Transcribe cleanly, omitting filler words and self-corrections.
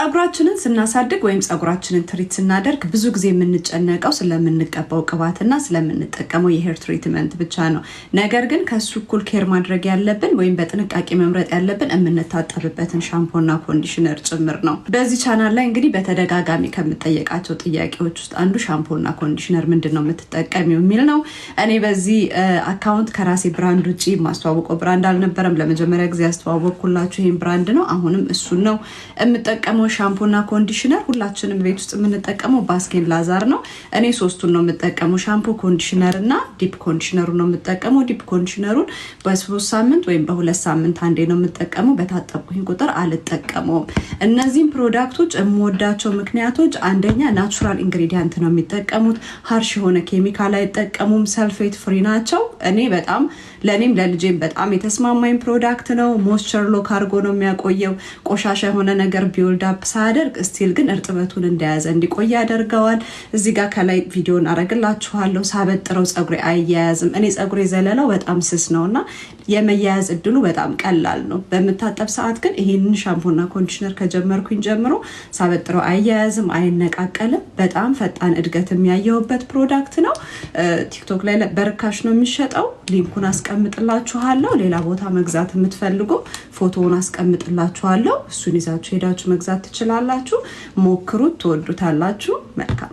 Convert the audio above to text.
ፀጉራችንን ስናሳድግ ወይም ፀጉራችንን treat ስናደርግ ብዙ ጊዜ የምንጨነቀው ስለምንቀባው ቅባትና ስለምንጠቀመው የ hair treatment ብቻ ነው። ነገር ግን ከሱ እኩል care ማድረግ ያለብን ወይም በጥንቃቄ መምረጥ ያለብን የምንታጠብበትን ሻምፖና conditioner ጭምር ነው። በዚህ ቻናል ላይ እንግዲህ በተደጋጋሚ ከምጠየቃቸው ጥያቄዎች ውስጥ አንዱ ሻምፖና conditioner ምንድን ነው የምትጠቀሚው የሚል ነው። እኔ በዚህ account ከራሴ brand ውጭ የማስተዋወቀው brand አልነበረም። ለመጀመሪያ ጊዜ ያስተዋወቅኩላችሁ ይህን brand ነው። አሁንም እሱን ነው የምጠቀመው። ሻምፖና conditioner ሁላችንም ቤት ውስጥ የምንጠቀመው Baskin Lazar ነው። እኔ ሶስቱን ነው የምጠቀመው፣ ሻምፖ፣ conditioner እና deep conditioner ኡ ነው የምጠቀመው። Deep conditioner ኡን በ3 ሳምንት ወይም በ2 ሳምንት አንዴ ነው የምጠቀመው። በታጠብኩኝ ቁጥር አልጠቀመውም። እነዚህም product ኦች የምወዳቸው ምክንያቶች አንደኛ natural ingredient ነው የሚጠቀሙት። Harsh የሆነ ኬሚካል አይጠቀሙም። Sulfate free ናቸው። እኔ በጣም ለእኔም ለልጄም በጣም የተስማማኝ product ነው። Moisture lock አድርጎ ነው የሚያቆየው። ቆሻሻ የሆነ ነገር build up ሳያደርግ still ግን እርጥበቱን እንደያዘ እንዲቆይ ያደርገዋል። እዚህ ጋር ከላይ ቪዲዮን አረግላችኋለሁ። ሳበጥረው ፀጉሬ አይያያዝም። እኔ ፀጉሬ ዘለላው በጣም ስስ ነው እና የመያያዝ እድሉ በጣም ቀላል ነው። በምታጠብ ሰዓት ግን ይሄንን ሻምፖና conditioner ከጀመርኩኝ ጀምሮ ሳበጥረው አይያያዝም፣ አይነቃቀልም። በጣም ፈጣን እድገት የሚያየውበት product ነው። TikTok ላይ በርካሽ ነው የሚሸጠው። Link ኡን አስቀምጥላችኋለሁ። ሌላ ቦታ መግዛት የምትፈልጉ ፎቶውን አስቀምጥላችኋለሁ። እሱን ይዛችሁ ሄዳችሁ መግዛት ትችላላችሁ። ሞክሩት፣ ትወዱታላችሁ። መልካም